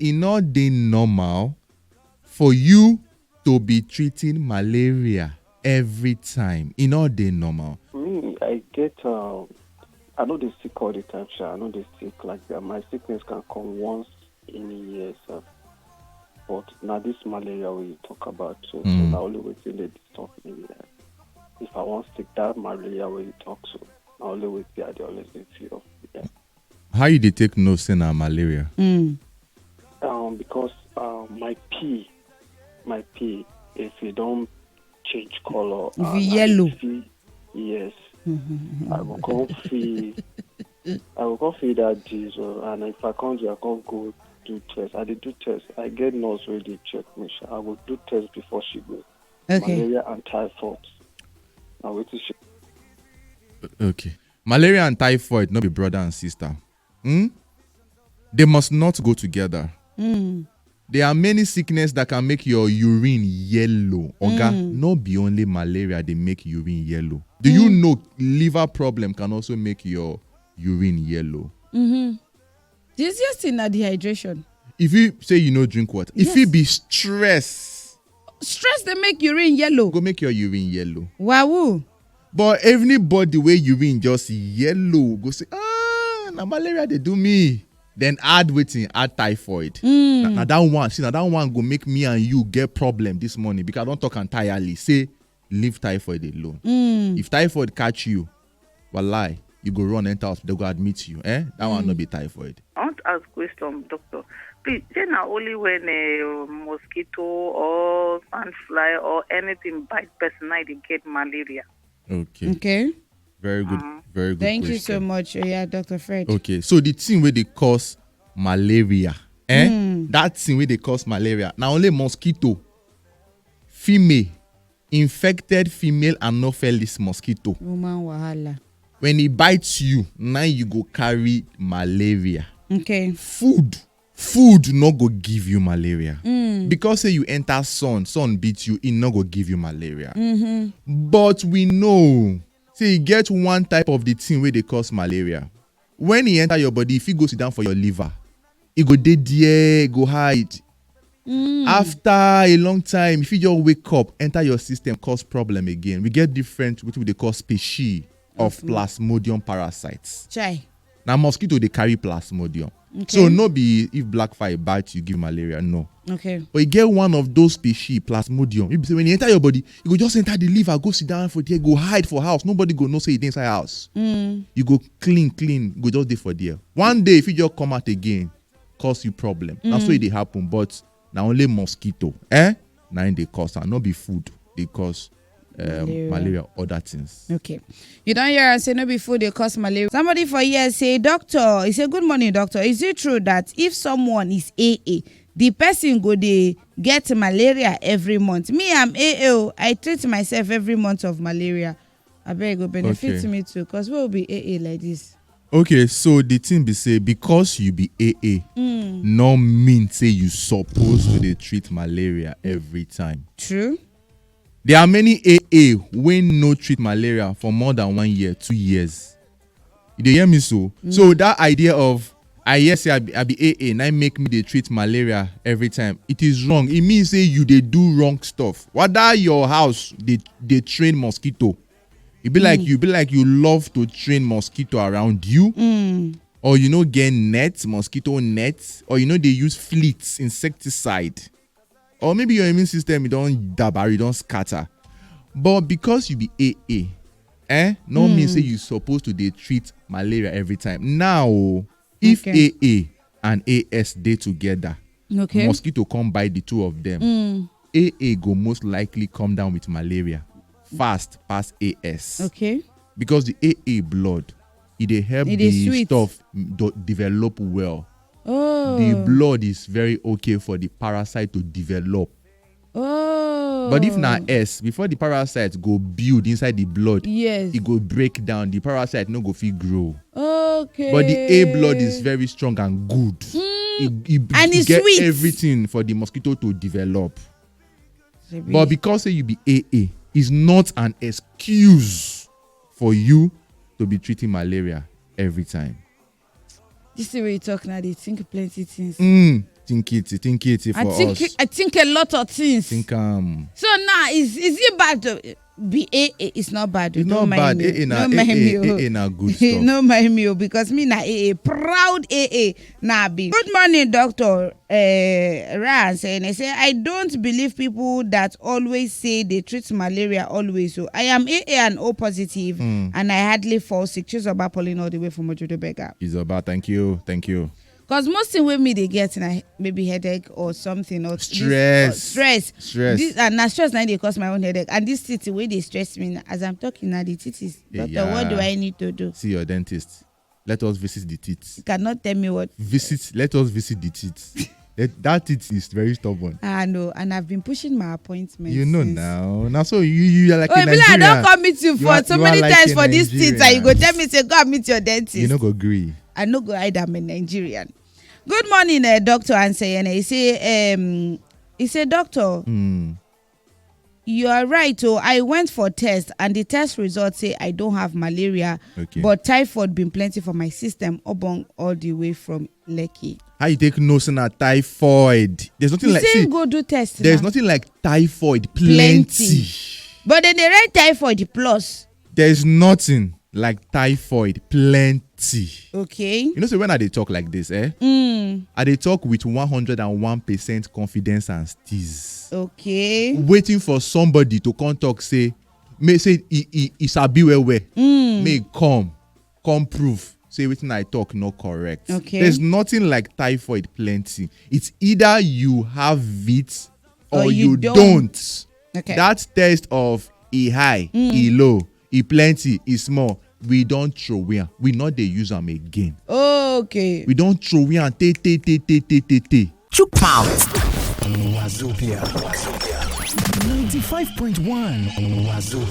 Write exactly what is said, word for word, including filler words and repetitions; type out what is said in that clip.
E no dey normal for you to be treating malaria every time. E no dey normal. Me, I get, um, I no dey sick all the time, sha. I no dey sick like that. My sickness can come once in a year, sir. But na this malaria wey you talk about, so, so Mm. na only wetin dey disturb me. Yeah. If I wan sick, that malaria wey you talk so, na only wetin I dey always dey fear. Yeah. How you dey take know say na malaria? Mm. Um, because, um, my pee, my pee, if e don change color, If e and I dey yellow. feel, yes, Mm-hmm. I go come feel, I go come feel that diesel, and if I come do, I come go do test. I dey do test. I get nurse wey dey check me, sha. I go do test before she go. Okay. Malaria and typhoid. Na wetin she Okay. Malaria and typhoid no be brother and sister. Hmm? They must not go together. Mm. There are many sickness that can make your urine yellow. Oga, Mm. no be only malaria dey make urine yellow. Do you Mm. know liver problem can also make your urine yellow? Mm-hmm. The easiest thing na dehydration. If you say you no drink water, if Yes. it be stress, Stress dey make urine yellow. Go make your urine yellow. Wahoo. But anybody wey urine just yellow go say, "Ah, na malaria dey do me." Then add wetin? Add typhoid. Mm. Na, na that one, see, na that one go make me and you get problem this morning, because I don talk entirely. Say, leave typhoid alone. Mm. If typhoid catch you, wallahi, you go run enter hospital, they go admit you. Eh? That one Mm. no be typhoid. I want to ask question, doctor. Please, say na only when a mosquito or sand fly or anything bite person, na dey get malaria. Okay. Okay. Very good. Uh-huh. Very good Thank you so question. much. Oh, yeah, Doctor Fred. Okay. So the thing where they cause malaria, eh? Mm. That thing where they cause malaria. Now only mosquito, female, infected female Anopheles mosquito. Woman wahala. When it bites you, now you go carry malaria. Okay. Food, food no go give you malaria. Mm. Because say you enter sun, sun beat you, it no go give you malaria. Mm-hmm. But we know, say e get one type of the thing where they cause malaria. When e enter your body, if e go sit down for your liver, e go dey there, e go hide. Mm. After a long time, if you just wake up, enter your system, cause problem again. We get different, what we dey call species of Of m- Plasmodium parasites. Chai. Now mosquito they carry Plasmodium. Okay. So no be if black fly bite you give malaria, no. Okay. But you get one of those species, Plasmodium. You be say when you enter your body, you go just enter the liver, go sit down for there, go hide for house. Nobody go know say you dey inside house. Mm. You go clean, clean, go just dey for there. One day, if you just come out again, cause you problem. Now so Mm. it dey happen, but na only mosquito, eh? Na im dey cause, and no be food dey cause um, Malaria. malaria, other things. Okay. You don hear am say no be food dey cause malaria. Somebody for here say, "Doctor," he say, "Good morning, doctor. Is it true that if someone is A A, the person go dey get malaria every month? Me, I'm A A o. I treat myself every month of malaria." Abeg, go benefit Okay. me too, 'cause we will be A A like this. Okay, so the thing be say, because you be A A, Mm. no mean say you suppose to dey treat malaria every time. True. There are many A A wey no treat malaria for more than one year, two years. You dey hear me so? Mm. So that idea of, "I hear say I be, I be A A, na im make me dey treat malaria every time." It is wrong. It means say you dey do wrong stuff. Whether your house dey, dey train mosquito, e be like Mm. you, be like you love to train mosquito around you, Mm. or you no get net, mosquito net, or you no dey use fleet, insecticide, or maybe your immune system, you don dabari, you don scatter. But because you be A A, eh, no mean Mm. say you suppose to dey treat malaria every time. Now, if Okay. A A and A S dey together, Okay. mosquito come bite the two of them, Mm. A A go most likely come down with malaria fast pass A S. Okay. Because the A A blood, e dey help E dey the sweet. stuff do, develop well. Oh. The blood is very okay for the parasite to develop. Oh. But if na S, before the parasite go build inside the blood, Yes. e go break down. The parasite no go fit grow. Okay. But the A blood is very strong and good. Mm. E, e, And e it's get sweet. everything for the mosquito to develop. Shebi. But because say you be A A, is not an excuse for you to be treating malaria every time. This thing wey you talk now, they think plenty things. Mm. Think it, think it for I think us. I think a lot of things. Think am. So now, is is it bad? To be A A is not bad. Oh, It's don't not mind bad. Me. A A na Don't mind me. A A, Oh. A A na good stuff. No mind me, oh, because me na A A, proud A A na be. Good morning, doctor. Uh, Ran say, and I say, I don't believe people that always say they treat malaria always. So I am A A and O positive, Mm. and I hardly fall sick. Choose about Pauline all the way from Ojodo Beggar. It's about. Thank you, thank you. Because most thing wey me dey get na maybe headache or something or this- Stress. or stress. Stress. This, and na stress na dey cause my own headache. And this city wey dey stress me na, as I'm talking now, the titties. Doctor, what do Yeah. I need to do? See your dentist. Let us visit the teeth. You cannot tell me what. Visit. Let us visit the teeth. That, that teeth is very stubborn. Ah no, and I've been pushing my appointment. You know since. Now. Now, so you you are like Oh, a I be like, I Nigerian. don't come meet you You for are- so you many are like times a for this teeth, and you go Nigerian. Tell me say go and meet your dentist. You no go agree. I no go hide. I'm a Nigerian. Good morning, uh, Doctor Ansayene. He say, um, he say, Doctor, Mm. you are right. Oh, I went for test, and the test result say I don't have malaria, Okay. But typhoid been plenty for my system. Obong all the way from Lekki. How you take no say na typhoid? There's nothing You like say see, go do test. there's Now. Nothing like typhoid. Plenty. Plenty. But then they write typhoid plus. There's nothing like typhoid. Plenty. Okay. You know, so when I dey talk like this, eh? Mm. I dey talk with one hundred and one percent confidence and steeze. Okay. Waiting for somebody to come talk say, may say he he he sabi well well. Mm. May come, come prove say wetin I talk no correct. Okay. There's nothing like typhoid plenty. It's either you have it or, Or you you don't. don't. Okay. That test of e high, Mm. e low, e plenty, e small, we don throw away am. We no dey use am again. Okay. We don throw away am. Te te te te te te te. Chook mouth. Wazobia. Ninety-five point one Wazobia.